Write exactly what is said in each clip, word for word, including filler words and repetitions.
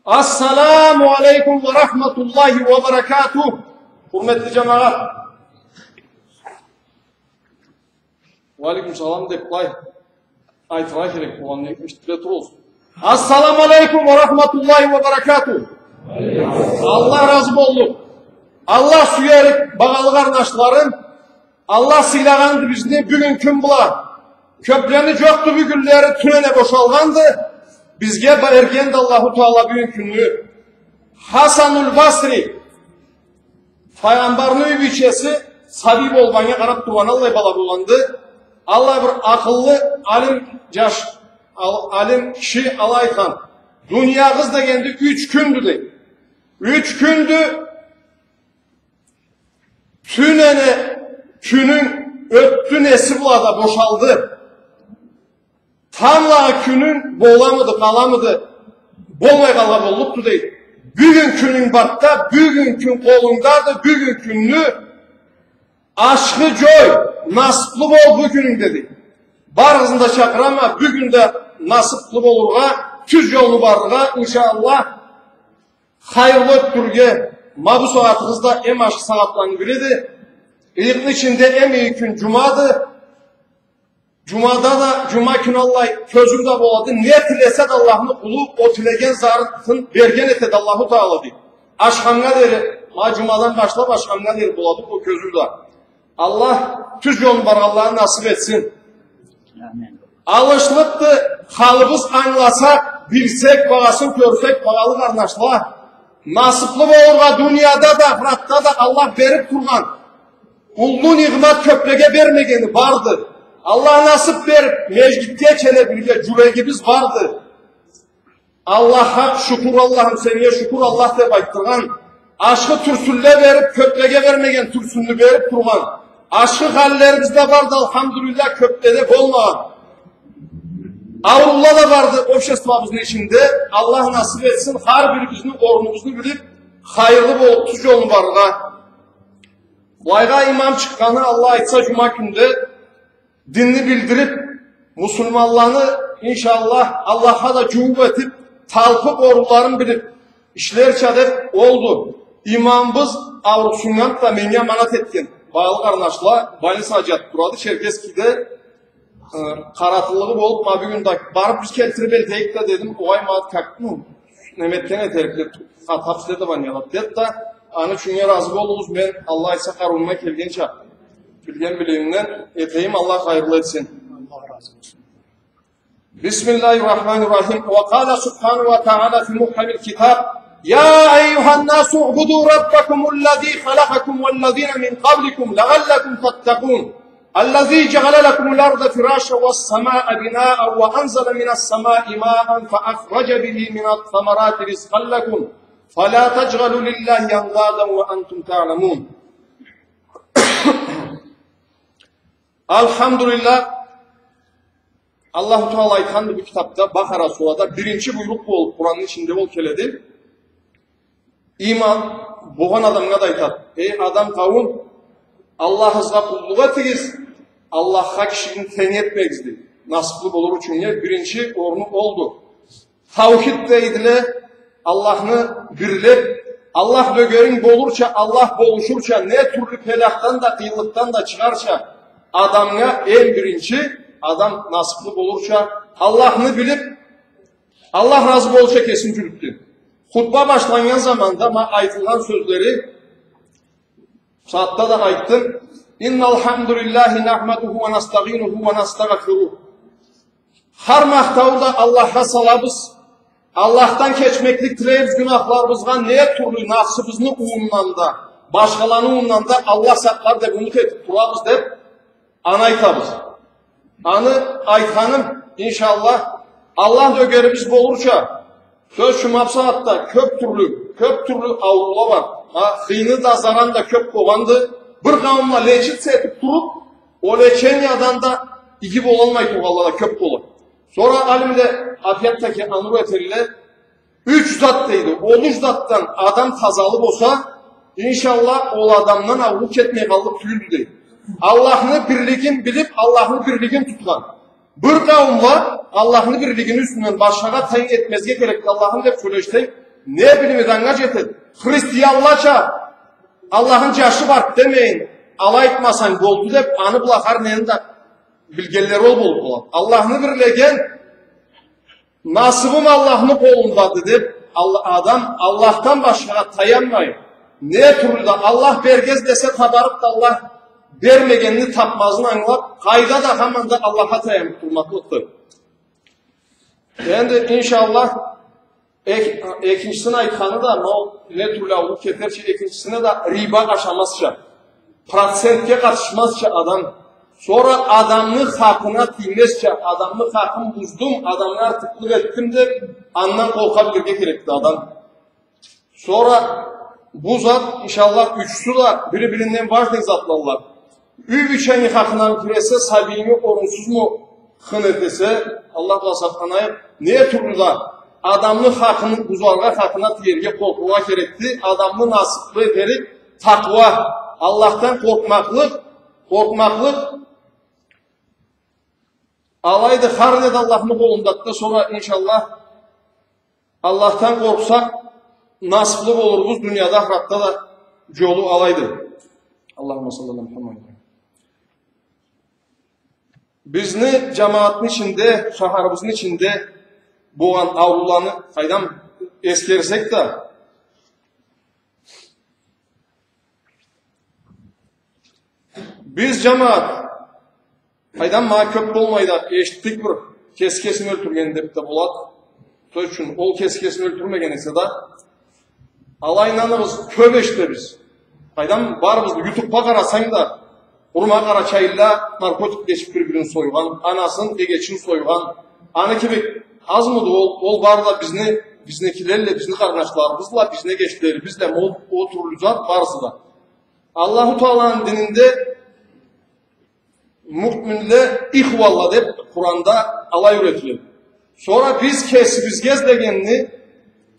Ассаламу алейкум ва рахматуллахи ва баракатух. Хурметли джамагъат. Ва алейкум салам деб былай айтыргъа керек болгъанны эшитдире туругъуз. Ассаламу алейкум ва рахматуллахи ва баракатух. Аллах разы боллукъ. Аллах сюерик, багъалы къарнашларым. Аллах сыйлагъанды бизни бюгюн кюн бла. Кёблени джокъду бюгюнлери, тюнене бошалгъанды. Бизге бергенди Аллаху Тагъала бюгюн кюнню. Хасанул Басри, Файгъамбарны юй бийчеси, сабий болуб анга къараб тургъан аллай бала болгъанды. Аллай бир акъыллы, алим джаш, ал-, алим киши алай айтхан: дуниягъыз дегенди юч кюндю, дейди. Юч кюндю, тюнене кюнюнг ётдю, неси бла да бошалды. Тамблагъы кюнюнг боламыды, къаламыды, болмай къалгъан боллукъду, дейди. Бюгюн кюнюнг барды да, бюгюн кюн къолунгдады, бюгюн кюнню ашхы джой, насыблы бол бюгюнюнгде, дейди. Барыгъызны да чакъырама бюгюн да насыблы болургъа, тюз джолну барыргъа, иншаАллах. Хайырлы ётдюрюрге. Ма бу сагъатыгъыз да эм ашхы сагъатланы бириди. Ыйыкъны ичинде эм иги кюн джумады. Джумада да, джума кюн аллай кёзюу да болады. Не тилесе да Аллахны къулу, ол тилеген затын берген этеди Аллаху Тагъала, дейди. Ашхамгъа дери, ма джумадан башлаб ашхамгъа дери болады ол кёзюу да. Аллах тюз джолну баргъанлагъа насыб этсин. Амин. Алышлыкъды, халыбыз англасакъ, билсек, багъасын кёрсек, багъалы къарнашла. Насыблы болургъа дунияда да, ахыратда да Аллах бериб тургъан уллу нигъмат кёблеге бермегени барды. Аллах насыб бериб, межгитге келе билген джюрегибиз барды. Аллахха шукур, Аллахым, сеннге шукур, Аллах, деб айтдыргъан. Ашхы тюрсюнле бериб, кёблеге бермеген тюрсюнню бериб тургъан. Ашхы халлерибиз да барды, алхамдулиллах, кёбледе болмагъан. Аурула да барды обществобузну ичинде. Аллах насыб этсин, хар бирибизни орнубузну билиб, хайырлы болуб, тюз джолну барыргъа. Былайгъа имам чыкъгъаны, Аллах айтса, джума кюнде динни билдириб, муслиманланы, иншаАллах, Аллахха да джууукъ этиб, талпыб, орунларын билиб ишлерча деб олду. Имамыбыз ауруусуннганды да, меннге аманат этген. Багъалы къарнашла, больницада джатыб турады, Черкесскеде, э, къаратыллыгъы болуб, ма бюгюн да барыб биз келтириб элтейик да дедим, огъай, ма как, ну, неме этген этерик деб, хата обследованиялаб деб да, аны ючюн разы болугъуз, мен, Аллах айтса, къарыуумума келгенча, билген билигимден этейим, Аллах хайырлы этсин. Аллах разы болсун. بسم الله الرحمن الرحيم. وقال سبحانه وتعالى في محكم الكتاب: يا أيها الناس اعبدوا ربكم الذي خلقكم والذين من قبلكم لعلكم تتقون. الذي جعل لكم الأرض فراشا والسماء بناء وأنزل من السماء ماء فأخرج به من الثمرات رزقا لكم فلا تجعلوا لله أندادا وأنتم تعلمون. Алхамдулиллах, Аллаху Тагъала айтханды бу китабда, Бакъара сурада, биринчи буйрукъ болуб, Къуранны ичинде ол келеди. Иман болгъан адамгъа да айтады: эй, адам къауум, Аллахыгъызгъа къуллукъ этигиз, Аллахха кишини тенг этмегиз, дейди. Насыблы болур ючюн биринчи орну олду. Таухид дейдиле, Аллахны бирлеб, Аллах дёгеринг болурча, Аллах болушурча, не тюрлю пелахдан да, къыйынлыкъдан да чыгъарча, адамгъа эм биринчи, адам насыблы болурча, Аллахны билиб, Аллах разы болурча кесин джюрютдю. Хутба башланнган заманда ма айтылгъан сёзлери, сагъатда да айтдым: إن الحمد لله نحمده ونستعينه ونستغفره. Хар махтауну да Аллахха салабыз. Аллахдан кечмеклик тилейбиз гюнахларыбызгъа, не тюрлю нафсыбызны ууундан да, башхаланы ууундан да Аллах сакълар деб умут этиб турабыз деб, аны айтабыз. Аны айтханым, иншаллах, Аллах дёгерибиз болурча, сёз ючюн, ма бусагъатда кёб тюрлю, кёб тюрлю ауруула бар. Ха, хыйны да, заран да кёб болгъанды. Бир къауумла лечиться этиб туруб, ол лечениядан да иги болалмай тургъанла да кёб бола. Сора алимле, опять-таки, аны этелле, юч зат дейди. Ол юч затдан адам тазалы болса, иншаллах, ол адамдан ауруу кетмей къаллыкъ тюйюлдю, дейди. Аллахны бирлигин билиб, Аллахны бирлигин тутхан. Бир къауумла Аллахны бирлигини юсюнден башхагъа тенг этмезге керекди Аллахны деб сёлешди. Не билими да анга джетеди. Христианлача Аллахны джашы барды демейин, алай айтмасанг болду деб, аны бла хар нени да билгенлери ол болуб болады. Аллахны бирлеген, насыбым Аллахны къолундады деб, Алла-, адам Аллахдан башхагъа таянмай, не тюрлю да Аллах бергез десе, табарыб да Аллах бермегенни табмазын ангылаб, къайда да хаманда Аллахха таяныб турмакълыкъды. Энди, иншаллах, эк-, экинчисин айтханы да, но не тюрлю ауруб кетерча, экинчисине да риба ашамазча, процентге къатышмазча адам, сора адамны хакъына тиймезча, адамны хакъын буздум, адамны артыкълыкъ этдим деб, андан къоркъа билирге керекди адам. Сора бу зат, иншаллах, ючюсю да бири-биринден важный затладыла. Юй бийчени хакъына бир киресе, сабийни орунсузму хын этесе, Аллах бла сакъланайыкъ, не тюрлю да адамны хакъын бузаргъа, хакъына тиерге къоркъургъа керекди. Адамны насыблы этерик такъуа, Аллахдан къоркъмакълыкъ, къоркъмакълыкъ. Алайды, хар не да Аллахны къолундады да, сора, иншаллах, Аллахдан къоркъсакъ, насыблы болурбуз, дунияда, ахыратда да джолу алайды. Аллахумма салли аля Мухаммад. Бизни джамагъатны ичинде, шахарыбызны ичинде болгъан ауруланы къайдам эсгерсек да, биз, джамагъат, къайдам, ма кёб болмай да эшитдик бир кеси кесин ёлтюрген деб да болад. Сёз ючюн, ол кеси кесин ёлтюрмеген эсе да, алай, инаныгъыз, кёб эшитебиз. Къайдам, барыбыз да ютубха къарасанг да, къуру ма къарачайлыла наркотик ичиб бир-бирин сойгъан, анасын, эгечин сойгъан. Аны кибик азмыды ол, ол бары да бизни, бизникилелле, бизни къарнашларыбызла, бизни эгечлерибизле, ол, ол тюрлю зат барысы да. Аллаху Тааланы дининде муъминле ихвалла деб Къуранда алай юретиледи. Сора биз кесибизге излегенни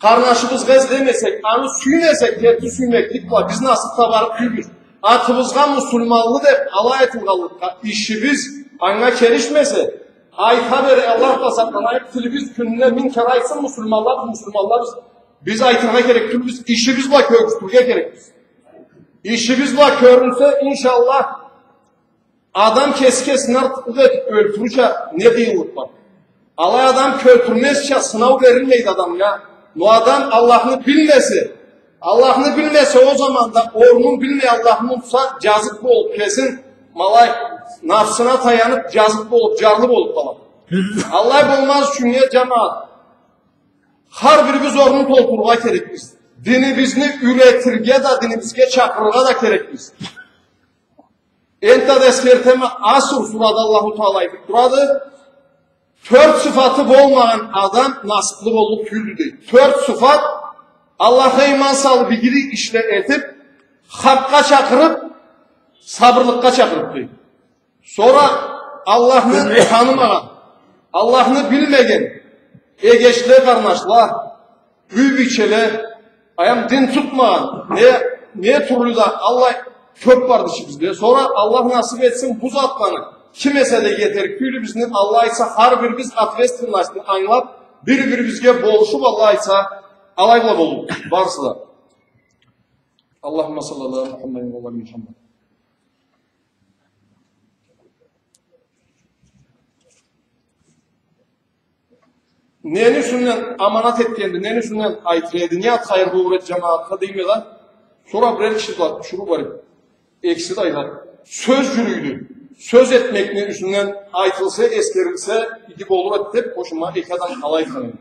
къарнашыбызгъа излемесек, аны сюймесек, керти сюймеклик бла биз насыб табарыкъ тюйюлбюз. Атыбызгъа муслиманлы деб алай айтылгъанлыкъгъа ишибиз анга келишмесе, айта бере, Аллах бла сакъланайыкъ, тилибиз кюнюне минг кере айтсын, муслиманлабыз, муслиманлабыз. Биз айтыргъа керек тюйюлбюз, ишибиз бла кёргюзтюрге керекбиз. Ишибиз бла кёрюнсе, иншаллах, адам кеси кесин артыкълыкъ этиб ёлтюрюрча не къыйынлыкъ бар? Алай адам кёлтюрмезча сынау берилмейди адамгъа. Но адам Аллахны билмесе, Аллахны билмесе, ол заманда орнун билмей Аллахны унутса, джазыкъ болуб, кесин, ма алай, нафсына таяныб, джазыкъ болуб, джарлы болуб къалады. Аллай болмаз ючюн, не, джамагъат, хар бирибиз орнун толтурургъа керекбиз. Динибизни юретирге да, динибизге чакъырыргъа да керекбиз. Энтда да эсгертеме, Аср сурада Аллаху Таала айтыб турады, тёрт сыфаты болмагъан адам насыблы боллукъ тюйюлдю, дейди. Тёрт сыфат: Аллахха иман салыб, игилик ишле этиб, хакъгъа чакъырыб, сабырлыкъгъа чакъырыб, дейди. Сора Аллахны танымагъан, Аллахны билмеген эгечле, къарнашла, юй бийчеле, аям дин тутмагъан, не, не тюрлю да аллай кёб барды ичибизде. Сора Аллах насыб этсин, бу затланы ким эсе да этерик тюйюлдю бизни, Аллах айтса, хар бирибиз ответственностьну ангылаб, бир-бирибизге болушуб, Аллах айтса, алай бла боллукъ барысы да. Аллахумма салли аля Мухаммадин ва аля Мухаммад. Нени юсюнден аманат этгенди, нени юсюнден айтыр эди, не зат хайыр болур эди джамагъатха, дейме да. Сора бирер киши да тюшюрюб барыб, экиси да айтады. Сёз джюрюйдю. Сёз этмекни юсюнден айтылса, эсгерилсе, иги болур эди деб, хо, ма эки адам алай айтхан эди.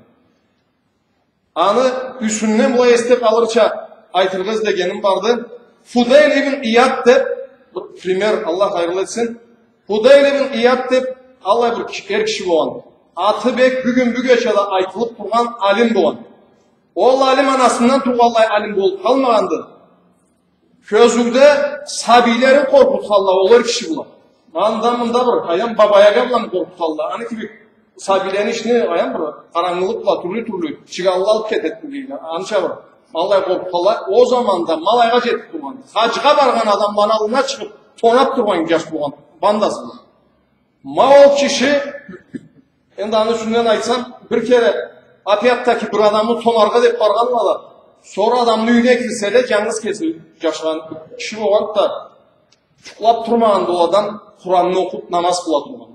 Аны юсюнден былай эсде къалырча айтыргъа излегеним барды. Фудайл ибн Ияд деб, бир пример, Аллах хайырлы этсин. Фудайл ибн Ияд деб аллай бир киш-, эр киши болгъан. Аты бек бюгюн-бюгече да айтылыб тургъан алим болгъан. Ол алим анасындан туугъанлай алим болуб къалмагъанды. Кёзюуде сабийлерин къоркъутханла ол эр киши бла. Анда-мында бир, къайдам, Баба Яга бла къоркъутханла. Аны кибик сабийлени ичине, къайдам, бир къарангылыкъ бла, тюрлю-тюрлю чыгъанла алыб кетеди, дейди. Анча бир ма алай къоркъутханла. Ол заманда ма алайгъа джетиб тургъан. Хаджгъа баргъан адамланы аллына чыгъыб, тонаб тургъан джаш болгъан, бандасы бла. Ма ол киши, энди аны юсюнден айтсам, бир кере Опять-таки бир адамны тонаргъа деп баргъанла да, сора адамны юйюне кирселе, джангыз кеси джашагъан киши болгъанды да, джукълап турмагъанды ол адам, Къуранны окъуп, намаз къыла тургъан.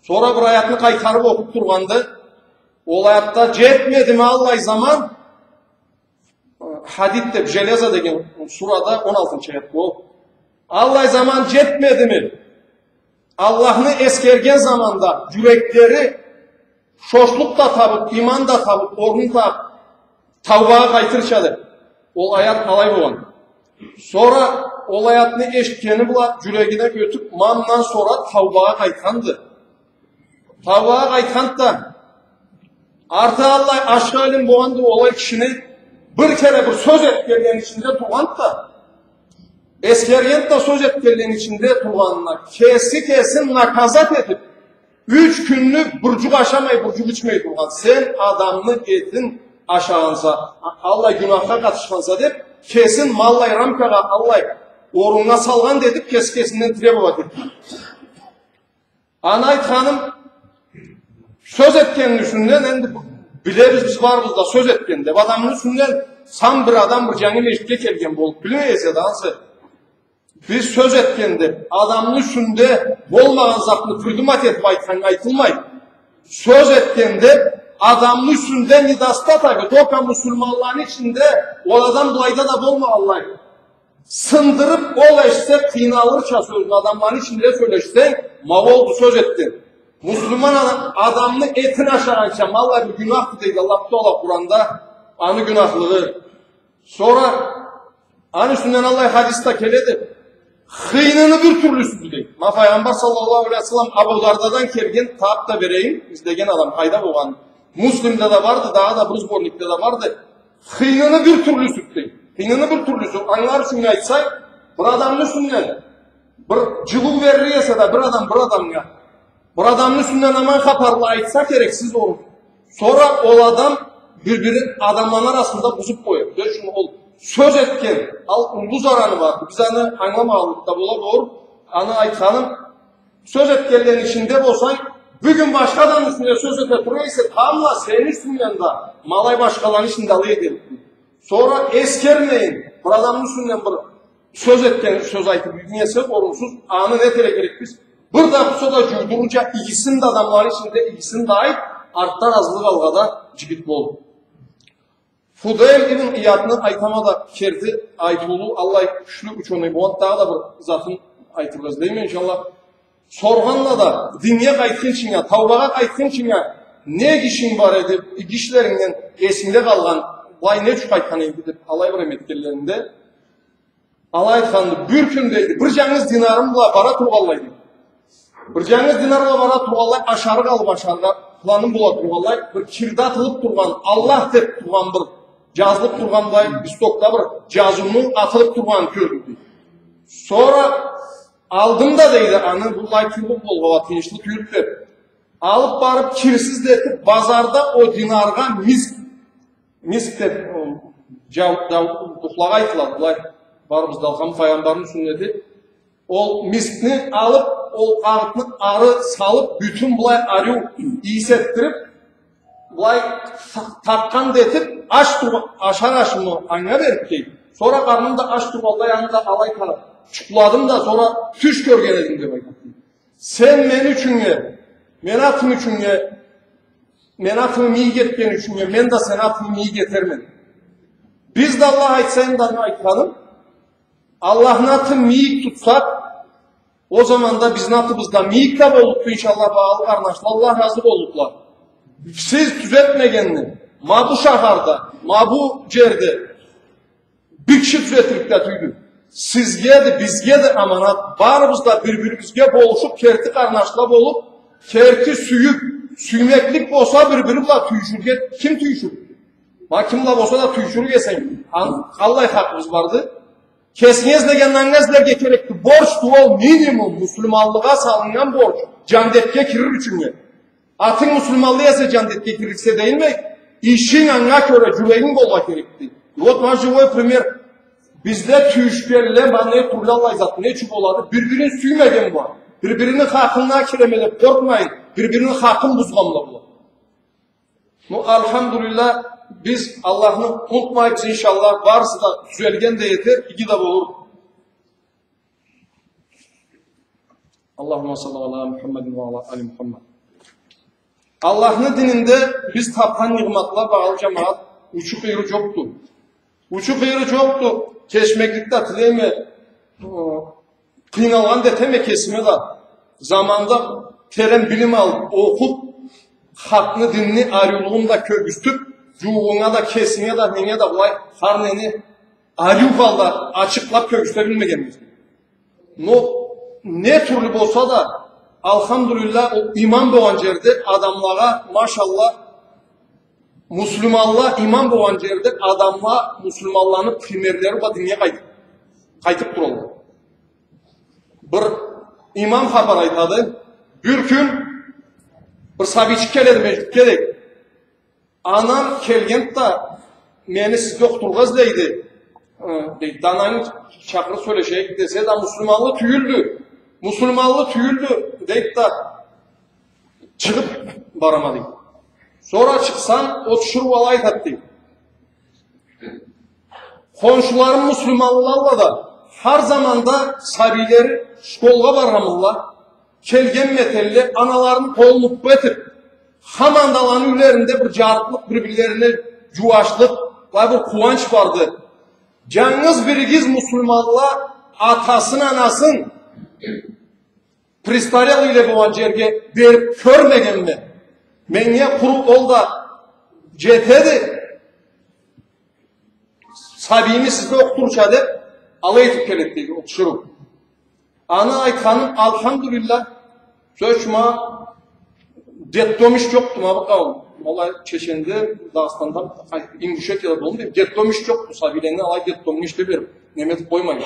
Сора бир аятны къайтарып окъуп тургъанды. Ол аятда: «Джетмедими аллай заман?» Хадид деп, Железо деген сурада он алтынчы аят бу. Аллай заман джетмедими? Аллахны эсгерген заманда джюреклери шошлукъ да табып, иман да табып, орнун табып, таубагъа къайтырча деп. Ол аят алай болгъан. Сора ол аятны эшитгени бла джюрегине ётюп, ма мындан сора таубагъа къайтханды. Таубагъа къайтханды да, арты аллай ашхы алим болгъанды ол кишини, бир кере бир сёз этгенлени ичинде тургъанды да, эсгергенди да сёз этгенлени ичинде тургъанына, кеси кесин наказать этип, юч кюнню бир джукъ ашамай, бир джукъ ичмей тургъан. Сен адамны этин ашагъанса, а-, аллай гюнахха къатышханса деп, кесин ма аллай рамкагъа, аллай оруннга салгъан да этип, кеси кесинден требовать этген. Аны айтханым, сёз этгенни юсюнден, энди билебиз биз барыбыз да сёз этген деп. Адамны юсюнден сам бир адам бир джангы межгитге келген болуп билмей эсе да ансы. Биз сёз этген деп адамны юсюнде болмагъан затны придумать этип айтхан айтылмай. Сёз этген деп адамны юсюнде недостатогу, только муслиманланы ичинде ол адам былайда да болмагъанлай. Сындырып, ол эшитсе, къыйналырча сёзню адамланы ичинде сёлешсенг, ма болду, сёз этдинг. Муслиман адам, адамны этин ашагъанча, ма аллай бир гюнахды дейди Аллаху Таала Къуранда, аны гюнахлыгъы. Сора аны юсюнден аллай хадис да келеди. Хыйныны бир тюрлюсюдю дейди. Ма Пайгъамбар саллаллаху алейхи ва саллам Абу Дардадан келген, таап да берейим, излеген адам къайда болгъан. Муслимде да барды, дагъыда бир сборникде да барды. Хыйныны бир тюрлюсю дейди. Хыйныны бир тюрлюсю. Ангылар ючюн айтсакъ, бир адамны юсюнден бир джылыу бериле эсе да, бир адам бир адамгъа, бир адамны юсюнден аман хапарла айтса керексиз болуп, сора ол адам бир-бирин адамланы арасында бузуп къоя. Сёз ючюн, ол сёз этген, ал уллу зараны бар. Биз аны ангыламагъанлыкъ да бола болур. Аны айтханым, сёз этгенлени ичинде болсанг, бюгюн башха адамны юсюнден сёз эте тура эсе, тамбла сени юсюнгден да ма алай башхаланы ичинде алай этерик. Сора эсгермейин, бир адамны юсюнден бир сёз этген, сёз айтып, не эсе орунсуз, аны не этерге керекбиз? Бир да болса да джуйдурурча, игисин да адамланы ичинде, игисин да айт, артда разылыкъ алгъа да джигит бол. Фудайл ибн Иядны айтама да, керти айтыулу, аллай кючлю учёный болгъан, дагъыда бир затын айтыргъа излейме, иншаллах. Соргъанла да, диннге къайтхынчынга, таубагъа къайтхынчынга, не иги ишинг бар эди, иги ишлерингден эсингде къалгъан, былай не ючюн къайтхан эдинг деп, алай бир эм этгенлеринде, алай айтханды, бир кюн дейди, бир джангыз динарым бла бара тургъанлай дейди. Бир джангыз динар бла бара тургъанлай, ашарыкъ алып ашаргъа планым бола тургъанлай, бир кирде атылып тургъан, Аллах деп тургъан бир, джазылып тургъан былай, листокда бир джазыуну атылып тургъанын кёрдюм дейди. Сора алдым да дейди, аны былай тюйюлдю болгъа, тыйыншлы тюйюлдю деп. Алып барып, кирсиз да этип, базарда ол динаргъа миск, миск деп, ол, джау-, джау-, духлагъа айтылады, былай, барыбыз да алгъан Пайгъамбарны сюннети. Ол мискни алып, ол къагъытны ары салып, бютюн былай ариу ийис этдирип, былай та-, такъгъан да этип, ач тургъа-, ашар ашымы анга берип дейди. Сора къарным да ач тургъанлай, аны да алай къарап, джукъладым да, сора тюш кёрген эдим деп айтады. Сен мени ючюннге, мен атым ючюннге, мен атымы мийик этген ючюннге, мен да сени атынгы мийик этерме. Биз да, Аллах айтса, энди аны айтханым, Аллахны атын мийик тутсакъ, ол заманда бизни атыбыз да мийик да боллукъду, иншаллах, багъалы къарнашла, Аллах разы боллукъла. Сиз тюзетмегенни, ма бу шахарда, ма бу джерде, бир киши тюзетирлик да тюйюлдю. Сизге да, бизге да аманат. Барыбыз да бир-бирибизге болушуп, керти къарнашла болуп, керти сюйюп, сюймеклик болса, бир-бири бла тюйюшюрге ким тюйюшюр? Ма ким бла болса да тюйюшюрге сен. Ан-, къаллай хакъыбыз барды? Кесинге излегенден излерге керекди. Борчду ол, минимум, муслиманлыгъа салыннган борч. Джандетге кирир ючюннге. Атынг муслиманлы эсе, джандетге кирирсе деймик, ишинг анга кёре, джюрегинг болургъа керекди. И вот, ма, живой пример. Бизде тюйюшгенле, ма, не тюрлю аллай зат, не ючюн болады? Бир-бирин сюймеген бла. Бир-бирини хакъына киреме деп къоркъмайын, бир-бирини хакъын бузгъанла бла. Ну, алхамдулиллах, биз Аллахны унутмайбыз, иншаллах, барысы да тюзелген да этер, иги да болур. Аллахумма салли ала Мухаммадин ва ала али Мухаммад. Аллахны дининде биз тапхан ниъматла, багъалы джамагъат, учу-къыйыры джокъду. Учу-къыйыры джокъду. Кечмеклик да тилейме, о, къыйналгъан да этеме кесиме да. Заманда терен билим алыб, окъуб, хакъны, динни ариулугъун да кёргюзтюб, джууугъунга да, кесинге да, ненге да былай, хар нени ариу халда ачыкълаб кёргюзте билмегенбиз. Но не тюрлю болса да, алхамдулиллах, ол иман болгъан джерде адамлагъа, машаллах, муслиманла иман болгъан джерде адамла муслиманланы примерлери бла динге къайтыб, къайтыб туралла. Бир имам хапар айтады, бир кюн бир сабийчик келеди межгитге, дейди. Анам келгенди да, мени сизге окъутургъа излейди, э, дейди, да ананг чакъырыб сёлешейик десе да, муслиманлы тюйюлдю. Муслиманлы тюйюлдю, дейди да, чыгъыб барама, дейди. Сора чыкъсам, ол тиширыу алай айтады, дейди. Хоншуларым муслиманлыла да, хар заманда сабийлери школгъа баргъанмыдыла, келгенми этелле, аналарыны къолун уппа этиб, хаманда аланы юйлеринде бир джарыкълыкъ, бир-бирлерине джууашлыкъ, былай бир къууанч барды. Джангыз биригиз муслиманла атасын, анасын престарелыйле болгъан джерге бериб кёрмегенме. Меннге къуру ол да джетеди. Сабийни сизге окъутурча деб, алай этиб келеди, дейди, ол тиширыу. Аны айтханым, алхамдулиллах, сёз ючюн, ма детдом иш джокъду, ма бу къауум. Алай Чеченде, Дагъыстанда, ай, Ингушетияда болдум, дейди, детдом иш джокъду, сабийлени алай детдомну ишле бериб, неме этиб къоймайын.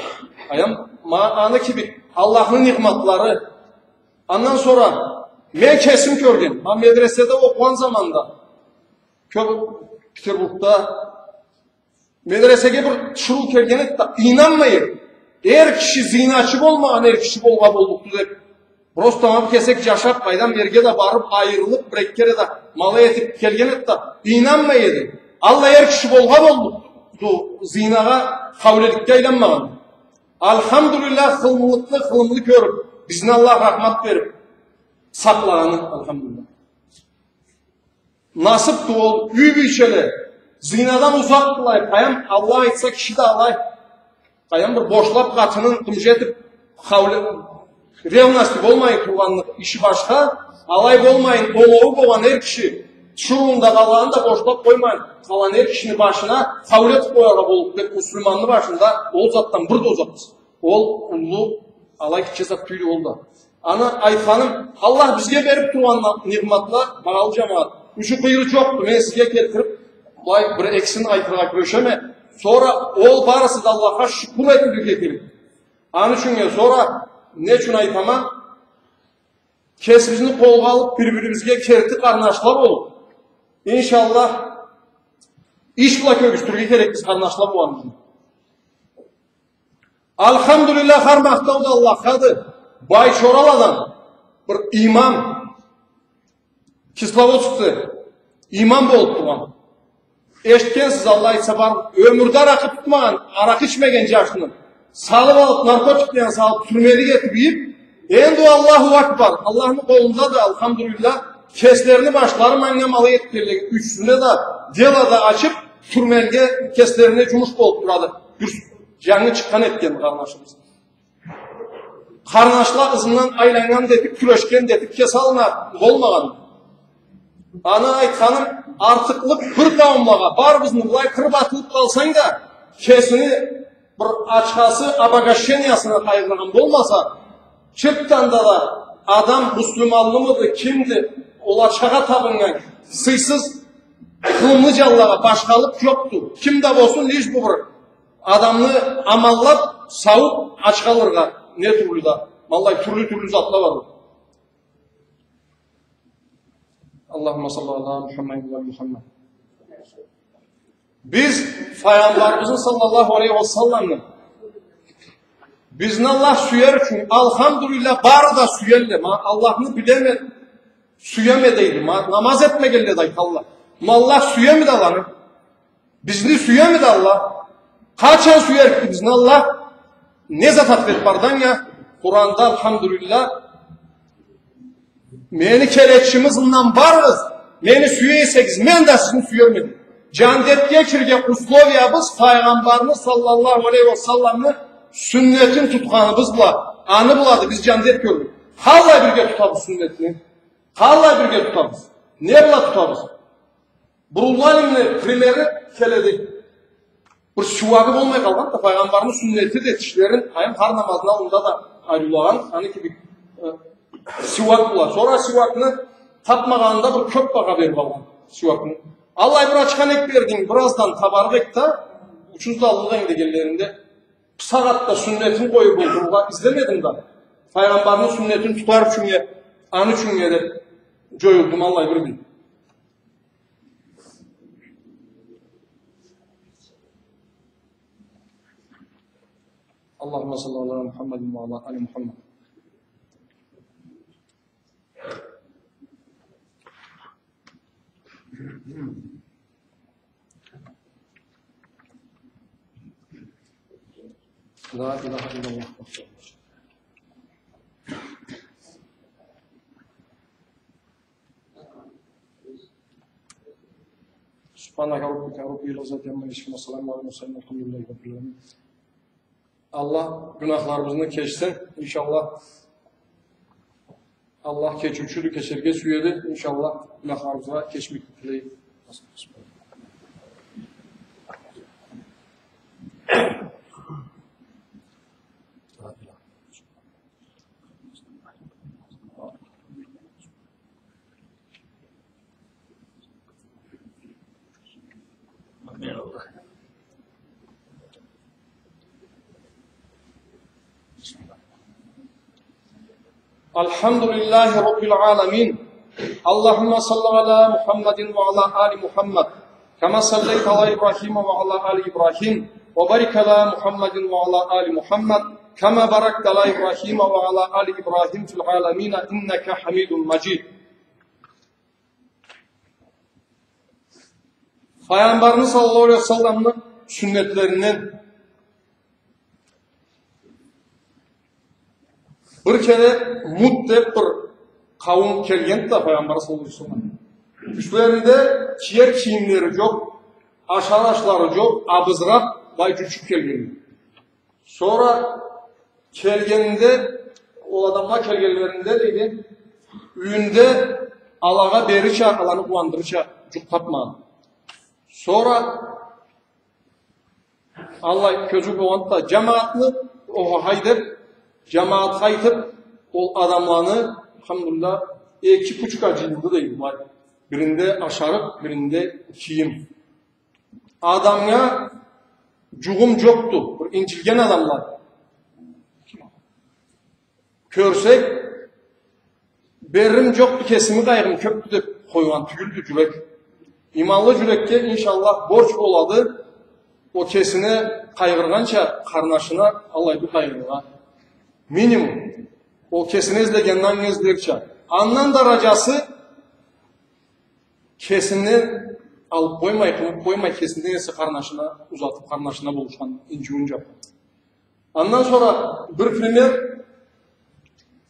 Аям, ма аны кибик, Аллахны ниъматлары. Андан сора мен кесим кёрген, ма медреседе окъугъан заманда, кёб Петербургда, медресеге бир тиширыу келген эди да, ийнанмай эди. Эр киши, зиначы болмагъан эр киши болгъа боллукъду деб. Просто ма бу кесек джашаб, къайдам, эрге да барыб, айырылыб, бир-эки кере да ма алай этиб келген эди да, ийнанмай эди. Аллай эр киши болгъа боллукъду, зинагъа, хаулеликге айланмагъан. Алхамдулиллах, хылымлыкъны хылымлы кёрюб, бизни Аллах рахмат бериб сакълагъаны, алхамдулиллах. Насыбды ол, юй бийчеле, зинадан узакъдыла, къайдам, Аллах айтса, киши да алай. Къайдам, бир бошлаб къатынын къымыч этиб, хауле-, ревность болмайын тургъанны иши башха, алай болмайын, оноуу болгъан эр киши, тиширыуну да, къалгъанын да бошлаб къоймайын, къалгъан эр кишини башына хауле этиб къояргъа боллукъду деб, муслиманны башында ол затдан бир да узакъбыз. Ол уллу, алай гитче зат тюйюлдю ол да. Аны айтханым, Аллах бизге бериб тургъан ниъматла, багъалы джамагъат, учу-къыйыры джокъду. Мен сизге келтириб, былай бир-экисин айтыргъа кюрешеме. Сора ол барысы да Аллахха шукур этиулюк этелле. Аны ючюннге сора не ючюн айтама? Кесибизни къолгъа алыб, бир-бирибизге керти къарнашла болуб, иншаллах, иш бла кёргюзтюрге керекбиз къарнашла болгъаныбызны. Алхамдулиллах, хар махтау да Аллаххады. Байчораладан бир имам, Кисловодскде имам болуб тургъан. Эшитгенсиз, Аллах айтса, бар, ёмюрде аракъы тутмагъан, аракъы ичмеген джашны салыб алыб, наркотиклени салыб, тюрмелик этиб ийиб, энди Аллаху Акбар, Аллахны къолундады, алхамдулиллах, кеслерини башлары манга ма алай этгенлей, ючюсюне да дело да ачыб, тюрмеге кеслерине джумуш болуб турады. Бир джангы чыкъгъан этген къарнашыбыз. Къарнашла ызындан айланнган да этиб, кюрешген да этиб, кеси аллына болмагъан. Аны айтханым, артыкълыкъ бир къауумлагъа, барыбызны былай къырыб атылыб къалсанг да, кесини бир ачхасы, обогащениясына къайгъыргъан болмаса, чыртдан да адам муслиманлымыды, кимди, ол ачхагъа табыннган, сыйсыз, хылымлы джанлагъа башхалыкъ джокъду. Ким да болсун, лишь бы бир адамны аманлаб, саууб, ачха алыргъа не тюрлю да, валлахи, тюрлю-тюрлю затла бар. Аллахумма салли ала Мухаммадин ва али Мухаммад. Биз Файгъамбарыбызны, саллаллаху алейхи ва салламны, бизни Аллах сюер ючюн, алхамдулиллах, бары да сюелле. Ма Аллахны билеме, сюеме дейди. Ма намаз этмегенле да айталла. Ма Аллах сюемиди аланы? Бизни сюемиди Аллах? Къачан сюерикди бизни Аллах? Не зат ответ барды анга? Къуранда, альхамдулиллах, мени келечими ызындан барыгъыз, мени сюе эсегиз, мен да сизни сюерме. Джандетге кирирге условиябыз Файгъамбарны саллаллаху алейхи ва салламны сюннетин тутханыбыз бла, аны блады биз джандет кёрлюк. Къаллай бирге тутабыз сюннетни? Къаллай бирге тутабыз? Не бла тутабыз? Бир уллу алимни примери келеди. Бир сюагъы болмай къалгъан да, Файгъамбарны сюннети да, тишлерин къайын хар намазны аллында да ариулагъан, аны кибик, э, сюак бла. Сора сюакны тапмагъанында бир кёб багъа бериб алгъан сюакны. Аллай бир ачха нек бердинг, бираздан табарыкъ эдик да, учуз да аллыкъ эдинг дегенлеринде, бусагъатда сюннетин къоюб олтурургъа излемедим да, Файгъамбарны сюннетин тутар ючюннге, аны ючюннге деб джоюлдум аллай бир кюн. اللهم صل على محمد وعلى آل محمد. لا إله إلا الله. سبحان ربك رب العزة عما يصفون وسلام على المرسلين والحمد لله رب العالمين. Аллах гюнахларыбызны кечсин, иншаллах. Аллах кечиучюдю, кечерге сюеди, иншаллах, гюнахларыбызгъа кечмеклик тилейик. الحمد لله رب العالمين. اللهم صل على محمد وعلى آل محمد كما صليت على إبراهيم وعلى آل إبراهيم وبارك على محمد وعلى آل محمد كما باركت على إبراهيم وعلى آل إبراهيم في العالمين إنك حميد مجيد. Файгъамбарны саллаллаху алейхи ва салламны сюннетлеринден бир кере Мут деб бир къауум келгенди да Файгъамбар саллаллаху алейхи ва саллам. Юслеринде киер кийимлери джокъ, ашар ашлары джокъ, абызыракъ, былай джучуб келген. Сора келгенинде, ол адамла келгенлеринде, дейди, юйюнде алагъа берирча, аланы къууандырырча джукъ табмагъан. Сора аллай кёзюу болгъанды да, джамагъатны, охо, хай деб, джамагъатха айтыб, ол адамланы, альхамдулиллах, эки пучха джыйылды, дейди, былай. Биринде ашарыкъ, биринде кийим. Адамгъа джугъум джокъду, бир инджилген адамла. Кёрсек, беририм джокъду, кесими къайгъым кёбдю деб къойгъан тюйюлдю джюрек. Иманлы джюрекге, иншаллах, борч болады ол кесине къайгъыргъанча къарнашына аллай бир къайгъыргъа. Минимум. Ол кесине излегенни анга излерча. Андан дараджасы кесинден алыб къоймай, къыйыб къоймай, кесинден эсе къарнашына узатыб, къарнашына болушхан, инджилгинча. Андан сора бир пример,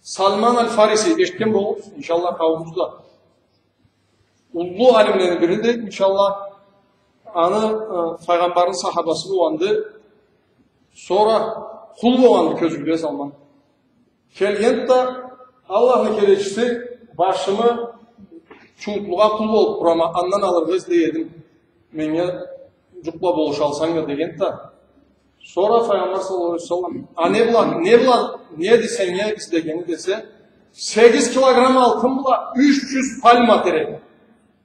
Салман аль-Фариси, эшитген болурсуз, иншаллах, къауумубузда. Уллу алимлени бириди, иншаллах. Аны, э, Файгъамбарны сахабасы болгъанды. Сора къул болгъанды кёзюуде Салман. Келгенди да, Аллахны келечиси, башымы чууутлугъа къул болуб турама, андан алыргъа излей эдим. Меннге джукъ бла болушалсанг да, дегенди да. Сора Файгъамбар саллаллаху алейхи ва саллам, а не бла, не бла, неди сеннге излегени десе, сегиз килограмм алтын бла юч джюз пальма терек.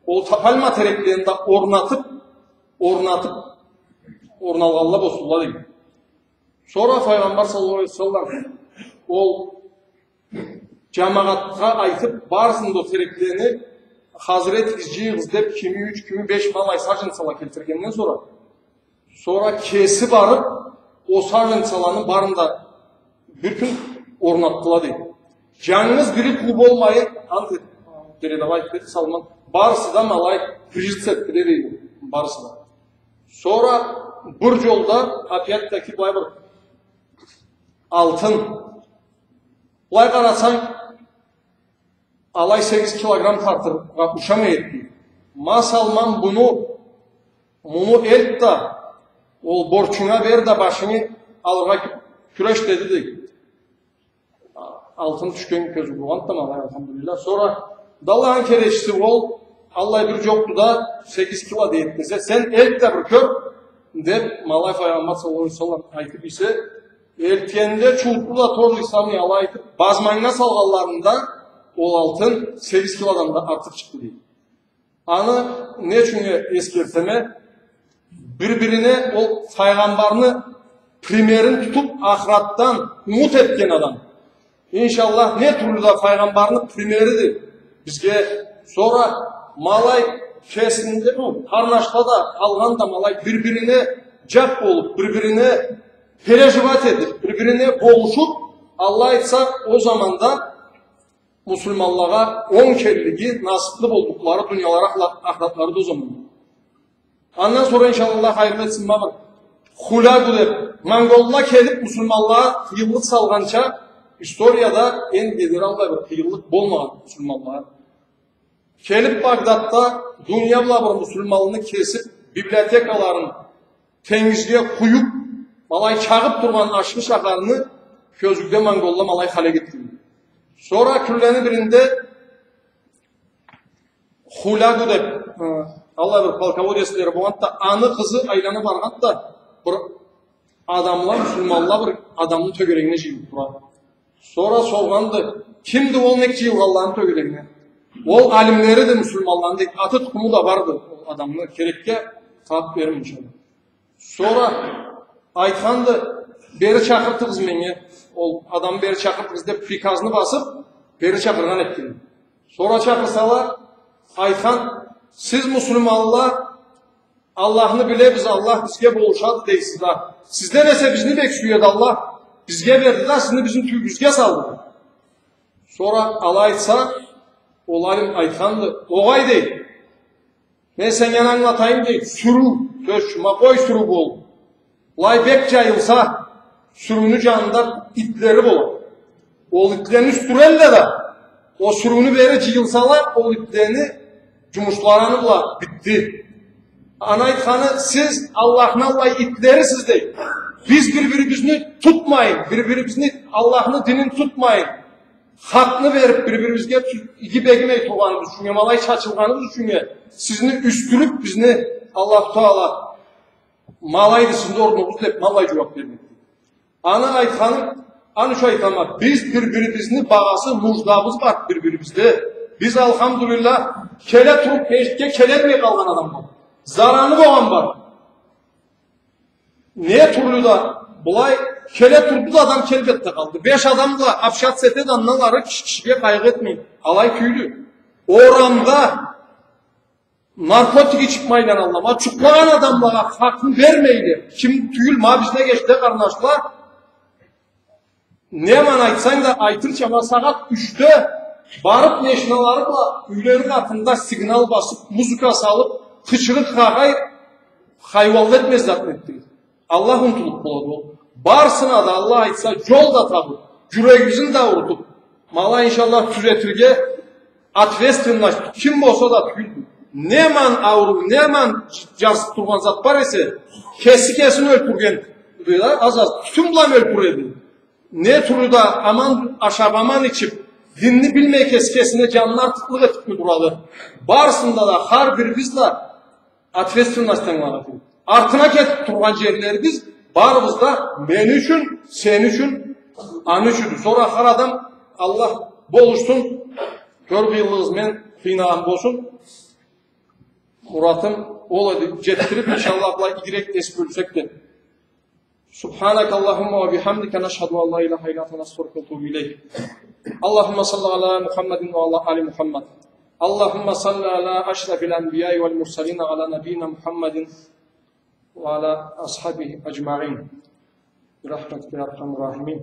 Ол та-, пальма тереклени да орнатыб, орнатыб, орналгъанла болсунла, деген. Сора Файгъамбар саллаллаху алейхи ва саллам ол джамагъатха айтыб, барысын да ол тереклени хазыр этигиз, джыйыгъыз деб, кими юч, кими беш ма аллай саженцала келтиргенден сора, сора кеси барыб, ол саженцаланы барын да бир кюн орнатдыла, дейди. Джангыз бири къуу болмай, ант эт-, Передавать этеди, Салман. Барысы да ма алай прижиться этдиле, дейди. Барысы да. Сора бир джолда, опять-таки, былай бир алтын. Былай къарасанг, алай сегиз килограмм тартыргъа ушамай эди. Ма Салман, муну, муну элт да, ол борчунга бер да, башынгы алыргъа кю-, кюреш, деди, дейди. Алтын тюшген кёзюу болгъанды да ма алай, алхамдулиллях. Сора да Аллахны келечиси, ол аллай бир джокъду да, сегиз кило дейди десе, сен элт да бир кёр, деб, ма алай Файгъамбар саллаллаху алейхи ва саллам айтыб эсе, элтгенде чуутду да, то же самое алай айтыб, базманнга салгъанларында ол алтын сегиз килодан да артыкъ чыкъды, дейди. Аны не ючюн эсгертеме? Бир-бирине ол Файгъамбарны примерин тутуб, ахыратдан умут этген адам. Иншаллах, не тюрлю да Файгъамбарны примериди бизге. Сора ма алай кесинде, ну, къарнашла да, къалгъан да ма алай бир-бирине джаб болуб, бир-бирине переживать этиб, бир-бирине болушуб, Аллах айтса, ол заманда муслиманлагъа онг келлиги, насыблы боллукълары дуниялары, ахла-, ахыратлары да ол заманда. Андан сора, иншаллах, Аллах хайырлы этсин, ма бир Хулягу деб, монголла келиб, муслиманлагъа къыйынлыкъ салгъанча, историяда энди дери аллай бир къыйынлыкъ болмагъан муслиманлагъа. Келиб Багдадда дуния бла бир муслиманлыны кесиб, библиотекаларын тенгизге къуюб, ма алай чагъыб тургъан ашхы шахарны кёзюуде монголла ма алай халек этген. Сора кюнлени биринде Хулягу деб, э, аллай бир полководецлери болгъанды да, аны къызы айлана баргъанды да, бир адамла, муслиманла бир адамны тёгерегине джыйылыб турады. Сора соргъанды, кимди ол, нек джыйылгъанла аны тёгерегине? Ол алимлериди муслиманланы, дейди, аты-тукъуму да барды ол адамны, керекге табыб берирме, иншаллах. Сора айтханды, бери чакъыртыгъыз меннге, ол адамны бери чакъыртыгъыз деб приказны басыб, бери чакъыргъан этген. Сора чакъырсала, айтхан, сиз муслиманла Аллахны билебиз, Аллах бизге болушады дейсиз да. Сизден эсе бизни бек сюеди Аллах. Бизге берди да, сизни бизни тюбюбюзге салды. Сора алай айтса, ол алим айтханды, огъай, дейди. Мен сеннге ангылатайым, дейди. Сюрюу, сёз ючюн, ма къой сюрюу болур. Былай бек джайылса, сюрюуню джанында итлери болады. Ол итлени юсдюрелле да, ол сюрюуню бери джыйылсала, ол итлени джумушлары аны бла битди. Аны айтханы, сиз Аллахны аллай итлерисиз, дейди. Биз бир-бирибизни тутмайын, бир-бирибизни, Аллахны динин тутмайын, хакъны бериб, бир-бирибизге тю-, иги бегимей тургъаныбыз ючюннге, ма алай чачылгъаныбыз ючюннге, сизни юсдюрюб, бизни Аллаху Таала ма алайды сизни орнугъуз деб, ма алай джууаб бермеди. Аны айтханы, аны ючюн айтама, биз бир-бирибизни багъасы, нуждабыз бар бир-бирибизде. Биз, алхамдулиллах, келе туруб, межгитге келалмай къалгъан адам бар. Зараны болгъан бар. Не тюрлю да былай келе турду да, адам келмей да къалды. Беш адам бла общаться этеди, андан ары киши кишиге къайгъы этмейди. Алай тюйюлдю. Орамда наркотик ичиб айланалла. Ма джукълагъан адамлагъа хакъны бермейле. Ким тюйюл, ма бизни эгечле, къарнашла. Не ман айтсанг да, айтырча, ма сагъат ючде барыб, машиналары бла юйлени къатында сигнал басыб, музыка салыб, къычырыкъ-къагъай, хайуанла этмез затны этдигиз. Аллах унутулуб болады ол. Барысына да, Аллах айтса, джол да табыб, джюрегибизни да аурутуб, ма алай, иншаллах, тюзетирге ответственность ким болса да тюйюлдю. Не ман ауруу, не ман дж-, джарсыб тургъан зат бар эсе, кеси кесин ёлтюрген, да, аз-аз тютюн бла ёлтюреди. Не тюрлю да аман ашаб, аман ичиб, динни билмей, кеси кесине джанына артыкълыкъ этиб турады. Барысында да, хар бирибиз да ответственностьдан къарайыкъ. Артына кетиб тургъан джерлерибиз барыбыз да мени ючюн, сени ючюн, аны ючюндю. Сора хар адам, Аллах болушсун, кёр къыйынлыгъыз мен къыйнагъан болсун. Муратым ол эди, джетдириб, иншаллах, былай игирек эс бёлсек да. سبحانك اللهم وبحمدك، نشهد أن لا إله إلا أنت، نستغفرك ونتوب إليك. اللهم صل على محمد وعلى آل محمد. اللهم صل على أشرف الأنبياء والمرسلين، على نبينا محمد وعلى أصحابه أجمعين. برحمتك يا أرحم الراحمين.